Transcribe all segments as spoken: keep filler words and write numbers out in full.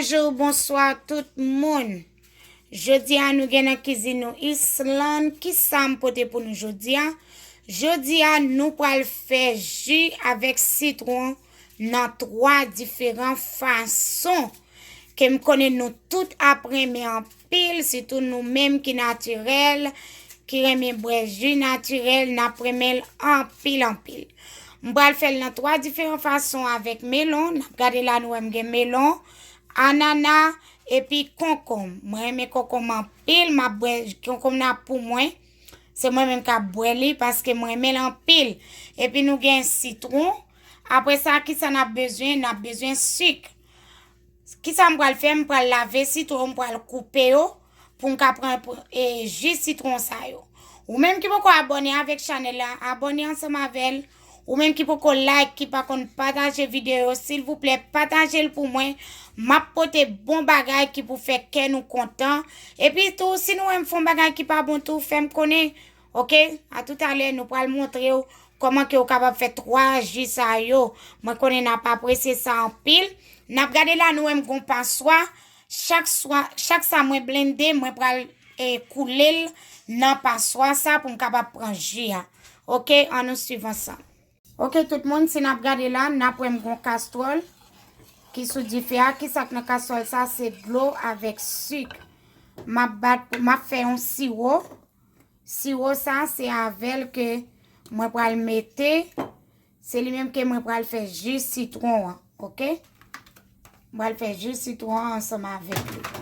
Bonjou, bonswa tout moun. Jodi a nou gen nan kizin nou Island. Kisa m pote pou nou jodi a? Jodi a nou pral fè ji avèk sitwon nan twa diferan fason ke m konnen nou tout ap renmen anpil, sitou nou menm ki natirèl, ki renmen bwè ji natirèl, n ap renmen l anpil, anpil. M pral fè l nan twa diferan fason avèk melon. N ap gade la, nou wè m gen melon, anana, epi konkonm. Mwen renmen konkonm anpil, m ap bwè konkonm nan pou mwen. Se mwen menm k ap bwè li paske mwen renmen l anpil. Epi nou gen sitwon. Apre sa, kisa n ap bezwen? N ap bezwen sik. Kisa m pral fè? M pral lave sitwon, m pral koupe yo pou m ka pran, e, ji sitwon sa yo. Ou menm ki poko abòne avèk chanèl la, abòne ansanm avè l. Ou menm ki poko like, ki pa konn pataje videyo yo, silvouplè, pataje l pou mwen. M ap pote bon bagay ki pou fè kè nou kontan. Epi tou, si nou wè m fè yon bagay ki pa bon tou, fè m konnen. Oke? A toutalè, nou pral montre w kòman ke w kapab fè twa ji sa yo. Mwen konnen n ap apresye sa anpil. N ap gade la, nou wè m gon paswa. Chak swa, chak sa mwen blende, mwen pral, e, koule l nan paswa sa pou m kapab pran ji a. Oke, ann nou swiv ansanm. Oke, tout moun, si n ap gade la, n ap wè m gon kastwòl ki sou dife a. Kisa k nan kastwòl sa? Se dlo avèk sik. M ap bat, m ap fè yon siwo. Siwo sa, se avè l ke mwen pral mete. Se li menm ke mwen pral fè ji sitwon an, oke? Mwen pral fè ji sitwon an ansanm avèk li.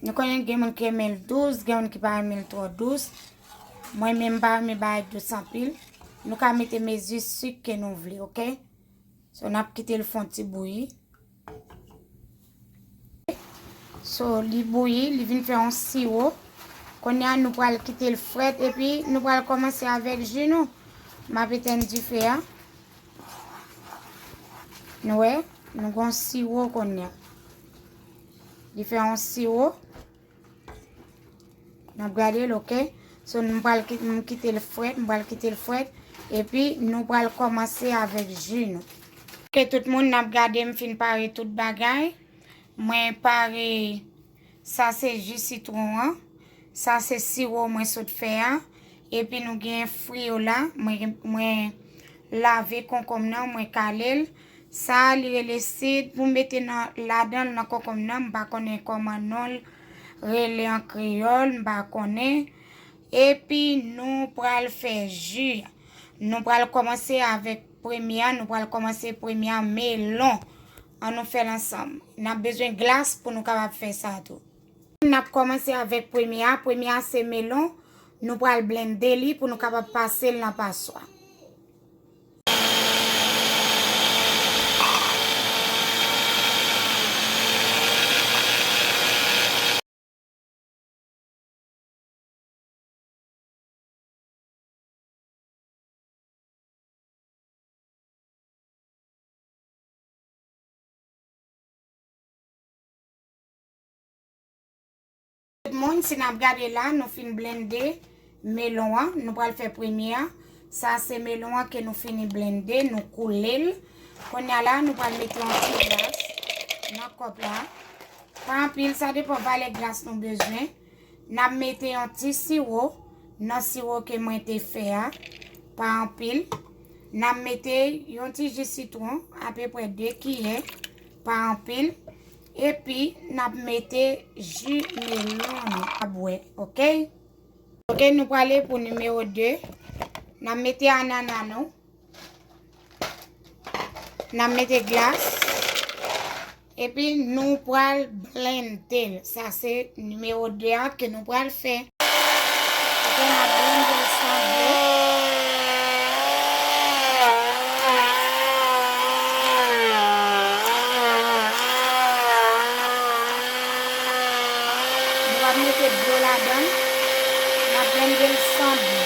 Nou konnen gen moun ki renmen l dous, gen moun ki pa renmen l twò dous. Mwen menm, m pa renmen bagay dous anpil. Nou ka mete mezi sik ke nou vle, oke? So, n ap kite l fè yon ti bouyi. So, li bouyi, li vin fè yon siwo. Kounye a, nou pral kite l frèt, epi nou pral kòmanse avèk ji nou. M ap etenn dife a. Nou wè, nou gon siwo kounye a. Li fè yon siwo. N ap gade l, oke? So, m pral ki-, m kite l frèt, m pral kite l frèt. Epi, nou pral kòmanse avèk ji nou. Oke, tout moun, n ap gade, m fin pare tout bagay. Mwen pare, sa se ji sitwon an. Sa se siwo mwen sot fè a. Epi, nou gen fwi yo la. Mwen, mwen lave konkonm nan, mwen kale l. Sa a, li rele sid pou m mete nan, ladan l nan konkonm nan. M pa konnen kòman non l rele an kreyòl, m pa konnen. Epi nou pral fè ji. Nou pral kòmanse avèk premye a, nou pral kòmanse premye a melon. Ann nou fè l ansanm. N ap bezwen glas pou nou kapab fè sa tou. N ap kòmanse avèk premye a. Premye a se melon. Nou pral blende li pou nou kapab pase l nan paswa. Tout moun, si n ap gade la, nou fin blende melon an. Nou pral fè premye a. Sa se melon an ke nou fini blende, nou koule l. Kounye a la, nou pral mete yon ti glas nan kòp la. Pa anpil, sa depann valè glas nou bezwen. N ap mete yon ti siwo nan siwo ke mwen te fè a, pa anpil. N ap mete yon ti ji sitwon, apeprè de kiyè, pa anpil. Epi, n ap mete ji melon nou a bwè, oke? Oke, nou prale pou nimewo de. N ap mete anana nou. N ap mete glas. Epi nou pral blende l. Sa se nimewo de a ke nou pral fè. Epi n ap blende l san dlo. Nou pa mete dlo ladan l. N ap blende l san dlo.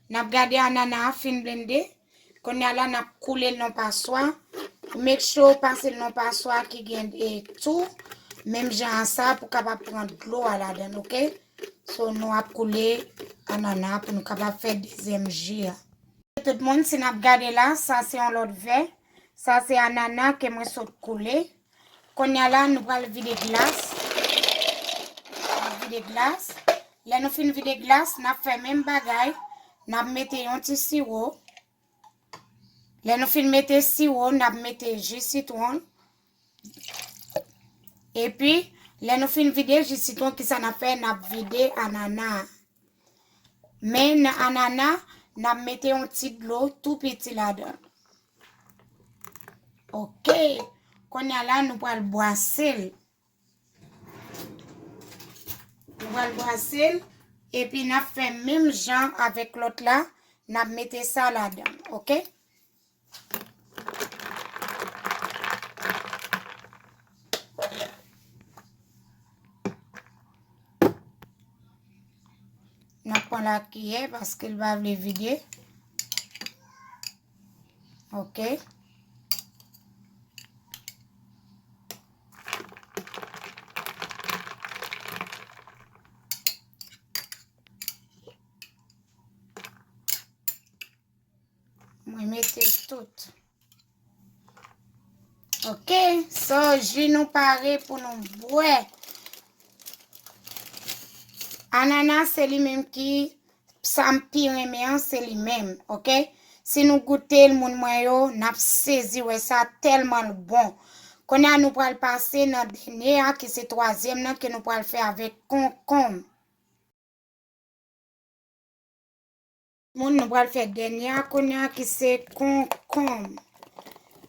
N ap gade anana a fin blende. Kounye a la, n ap koule l nan paswa. Make sure w pase l nan paswa ki gen, e, tou. Menm jan an sa pou kapab pran dlo a ladan l, oke? So, nou ap koule anana pou nou kapab fè dezyèm ji a. Tout moun, si n ap gade la, sa se yon lòt vè. Sa se anana ke mwen sot koule. Kounye a la, nou pral vide glas. N ap vide glas. Lè nou fin vide glas, n ap fè menm bagay. N ap mete yon ti siwo. Lè nou fin mete siwo, n ap mete ji sitwon. Epi, lè nou fin vide ji sitwon, kisa n ap fè? N ap vide anana a. Men nan anana, n ap mete yon ti dlo tou piti ladan l. Oke. Kounye a la, nou pral bwase l. Nou pral bwase l, epi n ap fè menm jan avèk lòt la, n ap mete sa ladan l, oke? N ap pran lakiyè paske l pa vle vide. Oke. Mwen mete tout. Oke, so ji nou pare pou nou bwè. Anana se li menm ki sa m pi renmen an, se li menm, oke? Si nou goute l, moun mwen yo, n ap sezi wè sa tèlman l bon. Kounye a nou pral pase nan dènye a, ki se twazyèm nan, ke nou pral fè avèk konkonm. Moun, nou pral fè dènye a kounye a ki se konkonm.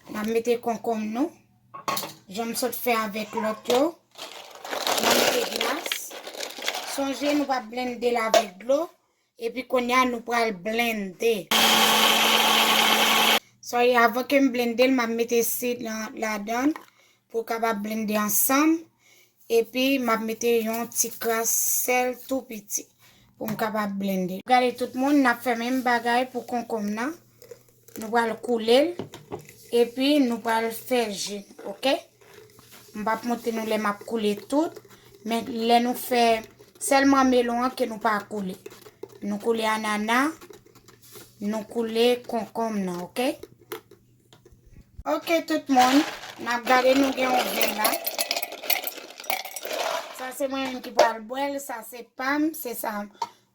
N ap mete konkonm nou. Jan m sot fè avèk lòt yo. N ap mete glas. Sonje nou pa blende l avèk dlo. Epi kounye a nou pral blende. Sorry, avan ke m blende l, m ap mete sid lan ladan l pou kapab blende ansanm. Epi m ap mete yon ti kras sèl tou piti pou m kapab blende. Gade tout moun, n ap fè menm bagay pou konkonm nan. Nou pral koule l, epi nou pral fè ji, oke? M p ap montre nou lè m ap koule tout, men lè nou fè sèlman melon an ke nou pa koule. Nou koule anana, nou koule konkonm nan, oke? Oke, tout moun, n ap gade nou gen yon vè la. Sa se mwen menm ki pral bwè l, sa se pa m, se sa.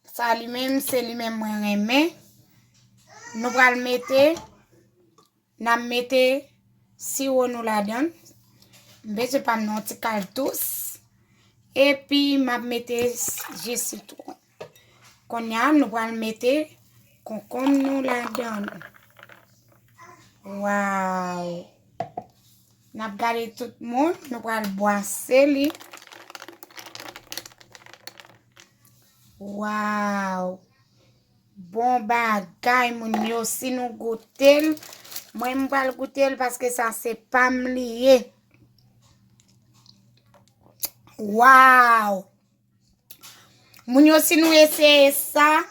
Sa li menm, se li menm mwen renmen. Nou pral mete, n ap mete siwo nou ladan l. M bezwen pa m nan yon ti kal dous. Epi m ap mete ji sitwon. Kounye a, nou pral mete konkonm nou ladan l. Waw! N ap gade tout moun, nou pral bwase li. Waw! Bon bagay, moun yo, si nou goute l, mwen m pral goute l paske sa se pa m li ye. Waw! Moun yo, si nou eseye sa,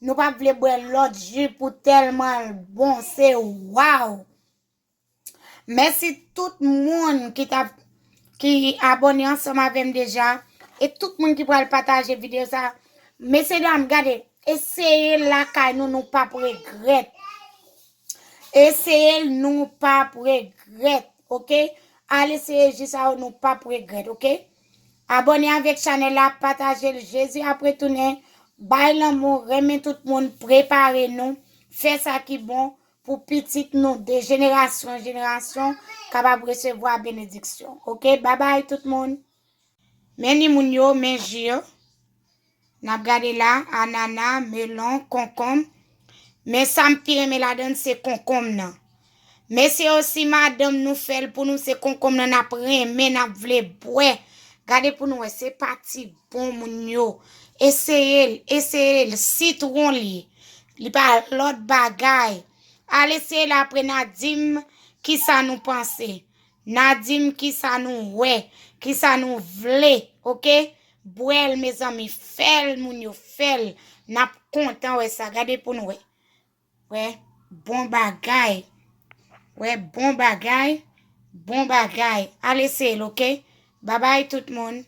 nou p ap vle bwè lòt ji pou tèlman l bon, se waw! Mèsi tout moun ki t ap, ki abòne ansanm avè m deja. E tout moun ki pral pataje videyo sa. Mesye dam, gade, eseye l lakay nou, nou p ap regrèt. Eseye l, nou p ap regrèt, oke? Al eseye ji sa yo, nou p ap regrèt, oke? Abòne avèk chanèl la, pataje l, Jezi ap retounen. Bay lanmou, renmen tout moun, prepare nou, fè sa ki bon, pou pitit nou de jenerasyon an jenerasyon kapab resevwa benediksyon. Oke, babay tout moun. Men ni moun yo, men ji yo. N ap gade la, anana, melon, konkonm. Men sa m pi renmen ladan l, se konkonm nan. Mesye yo, si madanm nou fè l pou nou, se konkonm nan n ap renmen, n ap vle bwè. Gade pou nou wè, se pa ti bon moun yo. Eseye l, eseye l, sitwon li. Li pa lòt bagay. Al eseye l apre n a di m kisa nou panse. N a di m kisa nou wè, kisa nou vle, oke? Bwè l, mezanmi, fè l, moun yo, fè l. N ap kontan wè sa. Gade pou n wè. Wè, bon bagay. Wè, bon bagay, bon bagay. Al eseye l, oke? Babay tout moun.